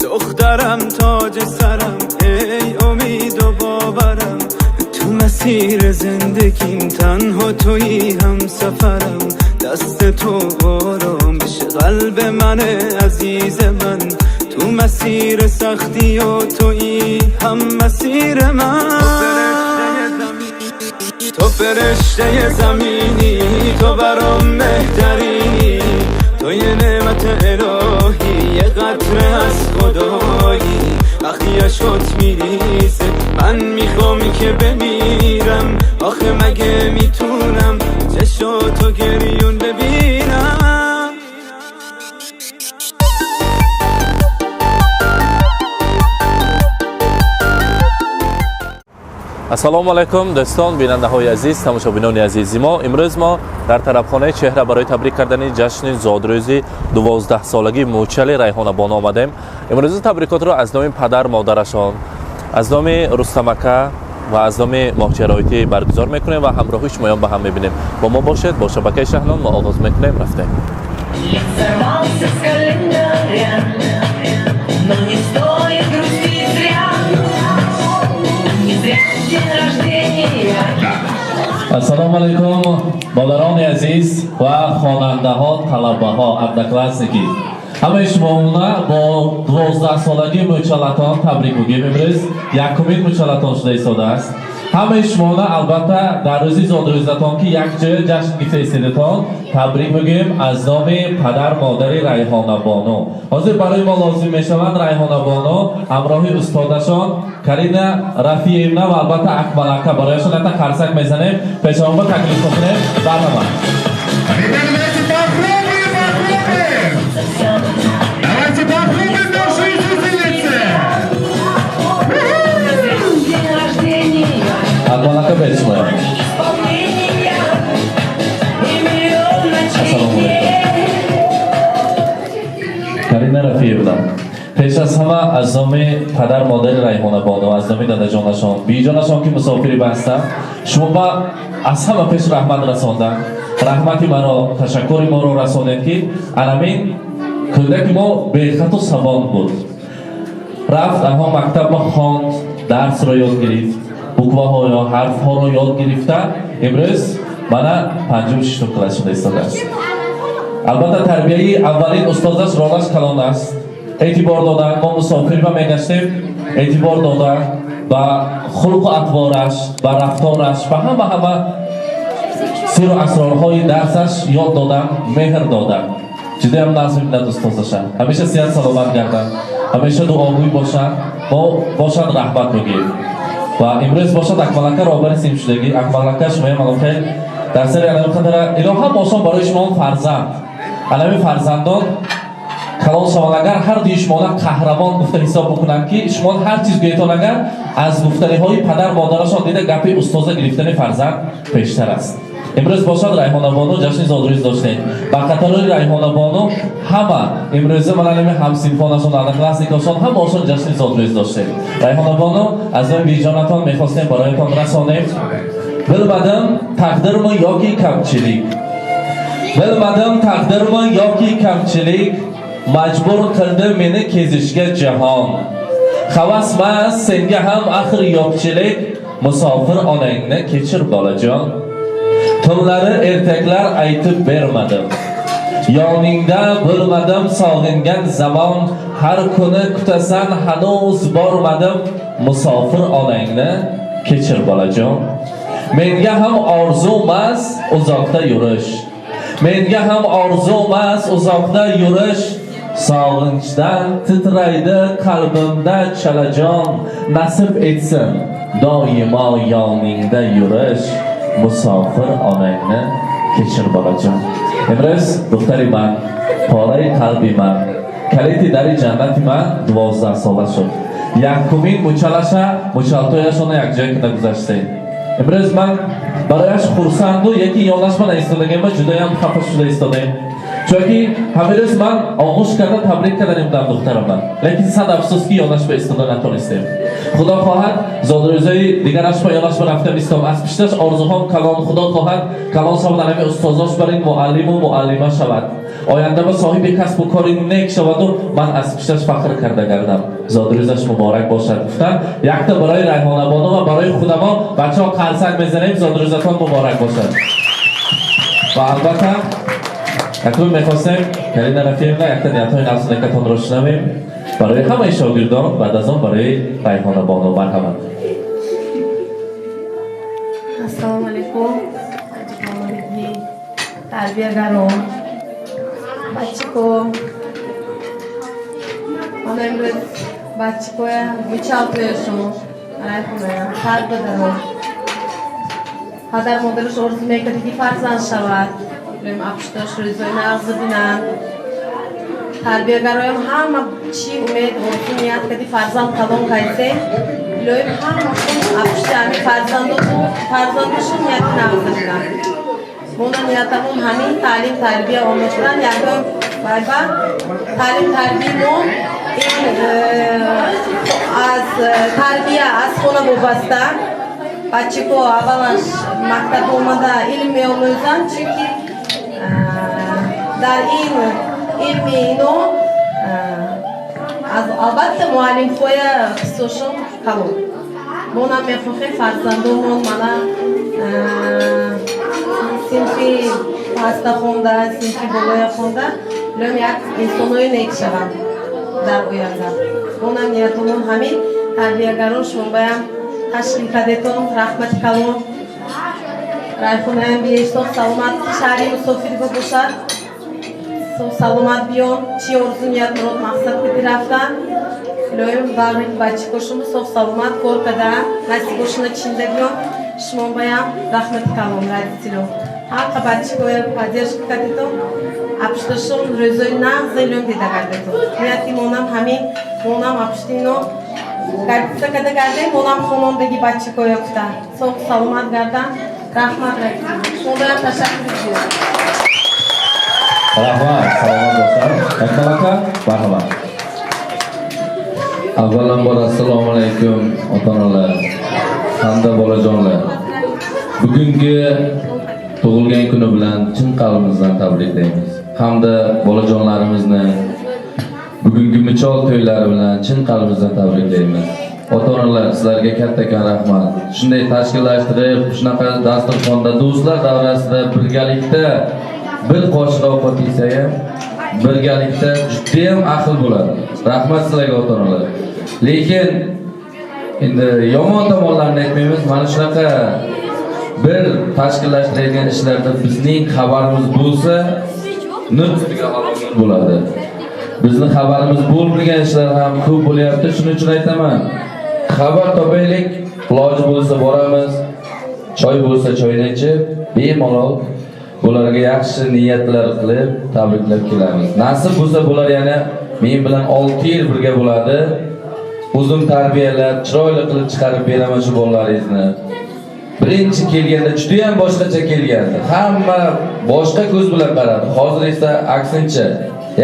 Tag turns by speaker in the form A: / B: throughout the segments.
A: دخترم تاج سرم، ای امید و باورم، تو مسیر زندگیم تنها تویی هم سفرم. دست تو آرامش قلب من عزیز من، تو مسیر سختی و تویی هم مسیر من. تو فرشته زمینی، تو برام بهترینی، تو یه نعمت الهی، یه قطره از خدایی. وقتی اشکات میریزه من میخوام که بمیرم، آخه مگه میتونم چشاتو گریون ببینم؟
B: Ассалому алайкум, дӯстон, бинандаҳои азиз, тамошобинони азизи мо. Имрӯз мо дар тарабхонаи Чеҳра барои табрик кардани ҷашни зодрӯзи 12-солагии мӯчали Райҳонабону омадем. Имрӯзи табрикотро аз номи падар модарашон, аз номи Рустамака ва аз номи Моҳчароитӣ баргузор мекунем ва ҳамроҳи шумоён ба ҳам мебинем. Бо мо бошед, бо шабакаи Шаҳнон мо оғоз мекунем. Рафтем.
C: Сорвался с календаря, но не стоит грустить зря. Не зря день рождения.
B: Ассалому алайкум, модарони азиз ва хонандаҳо, талабаҳо, одноклассники. Ҳамаи шумоона бо 12-солагии мӯчалатон табрик мегӯем. Имрӯз якумин мӯчалатон шуда истодааст. Ҳамаи шумоона, албатта, дар рӯзи зодрӯзатон, ки якҷоя ҷашн гирифта истедатон, табрик мегӯем аз номи падар модари Райҳонабону. Ҳозир барои мо лозим мешаванд Райҳонабону ҳамроҳи устодашон Карина Рафиевна ва, албатта, Акмалака. Барояшон якта қарсак мезанем, пешавонба таклиф мекунем. Барнама.
D: Ребята, давайте похлопаем, похлопаем! Давайте похлопаем нашей учительнице!
C: День рождения,
B: Акмалака, бед шумоям.
C: исполнения и миллион ночей.
B: Ассалому алайкум. Карина Рафиевна, пеш аз ҳама аз номи падар модари Райҳонабону, аз номи дадаҷонашон, биҷонашон, ки мусофири бастанд, шумо ба аз ҳама пеш раҳмат расондан, раҳмати маро, ташаккури моро расонед, ки анамин кӯдаки мо бехату савон буд, рафт анҳо мактабро хонд, дарсро ёд гирифт, букваҳоро, ҳарфҳоро ёд гирифта, имрӯз мана панҷум, шишум класс шуда истодааст. Албатта, тарбияи аввалин устозаш ролаш калон аст. Эътибор додан, мо мусофир ба мегаштем, эътибор дода ба хулқу атвораш, ба рафтораш, ба ҳама сиру асрорҳои дарсаш ёд додан, меҳр додан. Ҷудоям назм мебинад устозаша. Ҳамеша сиҳат саломат гарданд, ҳамеша дуогӯй бошанд, мо бошанд раҳмат мегӯем. Ва имрӯз бошад Акмалака роҳбари синфшудагӣ. Акмалака, шумоям алоқай дар сари анами қадара илоҳам осон барои шумо фарзанд, анами фарзандон калон шаванд, агар ҳар дуи шумона қаҳрамон гуфта ҳисоб бикунанд, ки шумо ҳар чиз гӯетон, агар аз гуфтаниҳои падар модарашон дида гапи устоза гирифтани фарзанд пештар аст. Имрӯз бошад Райҳонабону ҷашни зодрӯз доштем. Ба қатори Райҳонабону ҳама имрӯза мананами ҳамсинфонашон, одноклассникошон, ҳамаошон ҷашни зодрӯз доштем. Райҳонабону, аз номи биҷонатон мехостем бароятон расонем. Bilmadim taqdirmi yoki kamchilik, bilmadim taqdirmi yoki kamchilik, majbur qildi meni kezishga jahon. Havasmas senga ham axir yo'qchilik, musofir onangni kechir, bolajon. Tunlari ertaklar aytib bermadim, yoningda bo'lmadim. Sog'ingan zamon har kuni kutasan, hanuz bormadim, musofir onangni kechir, bolajon. Menga ham orzumas uzoqda yurish, menga ham orzumas uzoqda yurish. Sog'inchdan titraydi qalbimda chalajon. Nasib etsin doimo yoningda yurish, musofir onangni kechir, bolajon. Имрӯз духтари ман, пораи қалби ман, калиди дари ҷаннати ман 12 сола шуд. Якумин мучалаша, мучалтояшона якҷоя кина гузаштем. Имрӯз ман барояш хурсанду яки ёнаш ман истодагима, ҷудоям хафа шуда истодаем. Чунки ҳамин рӯз ман оғӯш карда табрик карданем будам духтарама, лекин сад афсӯс, ки ёнаш ба истода натонистем. Худо хоҳад, зодрӯзои дигараш ба ёнаш ба рафта мистом. Аз пишташ орзуҳом калон. Худо хоҳад, калон шавад, ҳами устозош бар ин муаллиму муаллима шавад, оянда ба соҳиби касбу кори нек шаваду ман аз пишташ фахр карда гардам. Зодрӯзаш муборак бошад гуфтан. Якта барои Райҳонабону ва барои худамо, бачаҳо, қарсак мезанем. Зодрӯзатон муборак бошад. Ва албатта, акнун мехостем, Калина Рафиевна, якта ниятҳои нағзу шунавем барои ҳамаи шогирдон, баъд аз он барои Райҳонабону. Марҳамат.
E: Ассалому алайкум, тарбиягарон, бачако. Мана имрӯз бачакоя мичалтояшон Райхоная сар бадарон. Падар модараш орзу мекард, ки фарзанд шавад. Илоҳим, апушташ рӯзои нағз бинанд. Тарбиягароям ҳама чӣ умед, орзу, ният карди, фарзанд калон кайсе. Илоҳим, ҳамашон апушти ҳами фарзандошон нияти нағз бинанд. Мона ниятамон ҳамин таълим тарбия омӯхтан. Якум байба таълим тарбияи мо ин аз тарбия аз хона вобаста. Бачако аввалаш мактаб омада илм меомӯзанд, чунки дар ин илми ино албатта муаллимҳоя ҳиссошон калон. Мо нам мехоҳем фарзандонмон мана синфи паста хонда, синфи болоя хонда, илоҳим, як инсонои нек шаванд дар оянда. Монам ниятумон ҳамин. Тарбиягарон, шумоям ташкил кардетон, раҳмати калон. Райхонаям биештон, саломат, шаҳри мусофир бошад, саломат биён. Чӣ орзу, ният, мурод, мақсад кади рафтан, илоҳим, бағри бачакошумо соф саломат кор када насибошуна чинда биён. Шумо баям раҳмати калон, родитело, ҳаққа бачакоя поддержка кардетон. Апушташон рӯзои нағз илоҳим дида гардетон. Нияти монам ҳамин. Монам апуштино гардиса када гардем, монам хонондаги бачакоя гуфта соф саломат гардан. Раҳмат, родитело, шумо баям ташаккур зиёд.
B: Раҳмат, саломат бошад. Акмал ака, марҳамат.
F: Avvalambor, assalomu alaykum, ota onalar hamda bolajonlar. Bugungi tug'ilgan kuni bilan chin qalbimizdan tabriklaymiz hamda bolajonlarimizni bugungi michol to'ylari bilan chin qalbimizdan tabriklaymiz. Ota onalar, sizlarga kattakon rahmat. Shunday tashkillashtirib, shunaqa dasturxonda, do'stlar davrasida birgalikda bir qoshiq ovqat yesa ham, birgalikda judayam ahil bo'ladi. Rahmat sizlarga, ota onalar. Lekin endi yomon tomonlarini aytmaymiz. Mana shunaqa bir tashkillashtirayotgan ishlarda bizning xabarimiz bo'lsa, nur ustiga bo'ladi. Bizni xabarimiz bo'lmagan ishlar ham ko'p bo'lyapti. Shuning uchun aytaman, xabar topaylik, iloji bo'lsa boramiz, choy bo'lsa choyni ichib, bemalol bularga yaxshi niyatlar qilib, tabriklab kelamiz. Nasib bo'lsa, bular yana men bilan 6 yil birga bo'ladi. O'zim tarbiyalab, chiroyli qilib chiqarib beraman shu bolalaringizni. Birinchi kelganda juda ham boshqacha kelgandi. Hamma boshqa ko'z bilan qaradi. Hozir esa aksincha,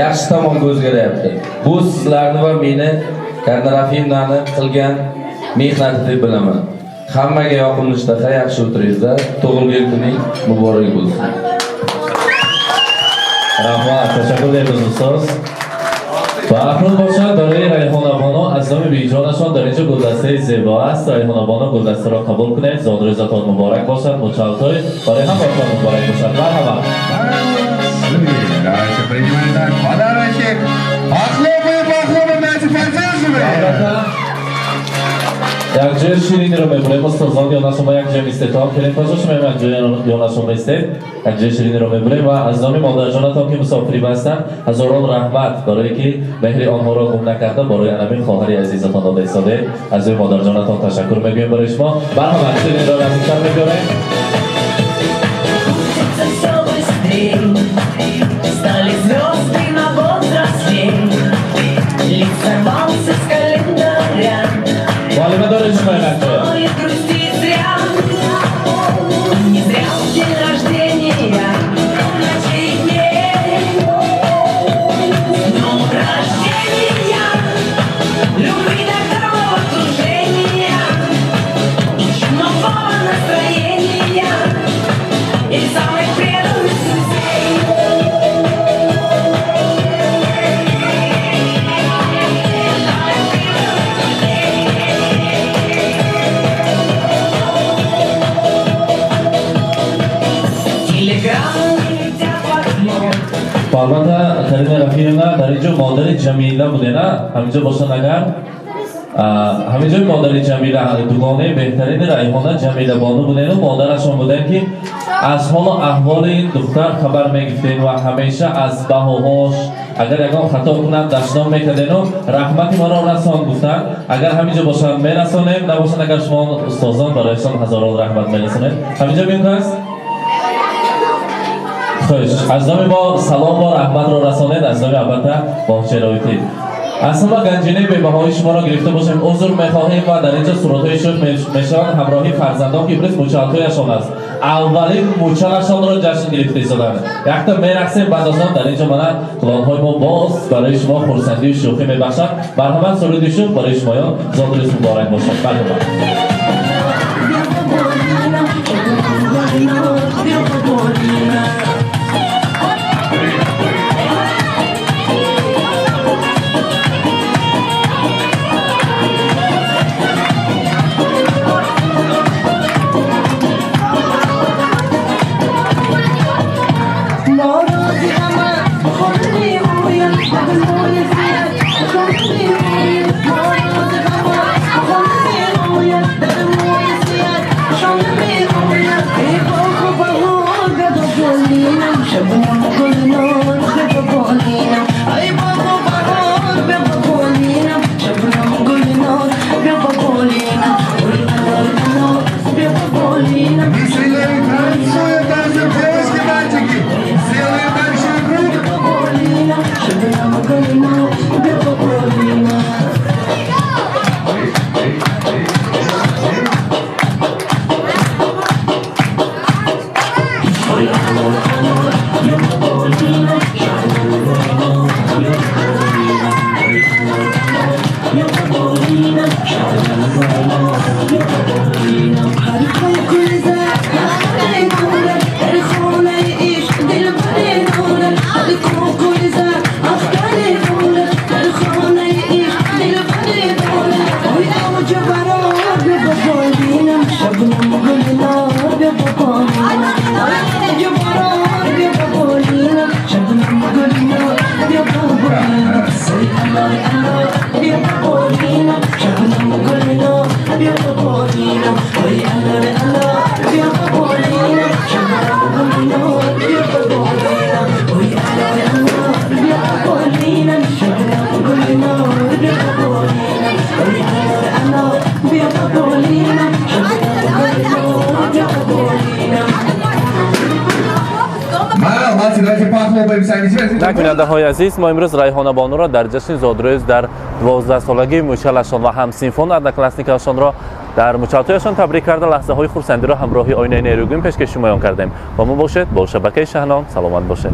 F: yaxshi tomonga o'zgaryapti. Bu sizlarni va meni, Karina Rafiyevnani qilgan mehnati deb bilaman. Hammaga yoqimli ishtaha, yaxshi o'tiringizlar. Tug'ilgan kuning muborak bo'lsin.
B: Раҳмат, ташаккур deymiz, ustoz. Ва акнун бошад, барои Райҳонабоно аз номи беҷонашон дар инҷо гулдастаи зебо аст. Райҳонабоно, гулдастаро қабул кунед. Зодрӯзатон муборак бошад. Мучалтои барои ҳамаатон муборак бошад. Марҳамат.
D: Давайте принимаем так подарочек. Похлопаем, похлопаем, давайте поддерживаем.
B: Албатта, якҷоя шириниро мебурем. Устозон, ёнашон ба якҷоя мистетон келин. Шумо якҷоя ёнашон мистед, якҷоя шириниро мебурем. Ва аз номи модарҷонатон, ки мусофирӣ бастанд, ҳазорон раҳмат, барое ки меҳри онҳоро гум накарда, барои анамин хоҳари азизатон дода истодед. Аз рӯи модарҷонатон ташаккур мегӯем барои шумо. Марҳамат, шириниро наздиктар мебиёрем.
C: Крутится все быстрей, стали звезды на год взрослей. Лист сорвался с календаря.
B: Муаллима доред шумо якҷоя.
C: Стоит грустить зря. Не зря в день рождения ночей и дней.
B: Албатта, Карина Рафиевна, дар инҷо модари Ҷамила буде, на? Ҳаминҷо бошанд агар, ҳаминҷои модари Ҷамила, дугонаи беҳтарини Райҳона Ҷамила бону будену модарашон будем, ки аз ҳолу аҳволи ин духтар хабар мегирифтем ва ҳамеша аз баҳоҳош, агар ягон хато кунанд, дашном мекардену раҳмати моро расон гуфтанд. Агар ҳаминҷо бошанд, мерасонем, набошанд агар, шумо устозон барояшон ҳазорон раҳмат мерасонем. Ҳаминҷо мемкун аст. Хуш, аз номи мо салом ва раҳматро расонед, аз номи, албатта, боғчаи. Аз ҳама ганҷинаи бебаҳои шуморо гирифта бошем, узр мехоҳем. Ва дар инҷо суратҳои шух мешаванд ҳамроҳи фарзандон, ки имрӯз мучалтояшон аст, аввалин мучалашонро ҷашн гирифта истоданд. Якта мерақсем, баъд аз он дар инҷо мана клонҳои мо боз барои шумо хурсандию шӯхӣ мебахшанд. Марҳамат, суруди шух барои шумоён. Зодрӯз муборак бошад, марҳамат.
D: Веселее танцуем даже девочки, мальчики. Сделаем большой круг. Молодцы, давайте похлопаем сами себя.
B: Так, бинандаҳои азиз, мо имрӯз Райҳона бонуро дар ҷашни зодрӯз, дар 12-солагии мучалашон ва ҳамсинфон, одноклассникашонро дар мучалтояшон табрик карда, лаҳзаҳои хурсандиро ҳамроҳи оинаи нерӯгин пешкаши шумоён кардем. Бо мо бошед, бо шабакаи Шаҳнон. Саломат бошед.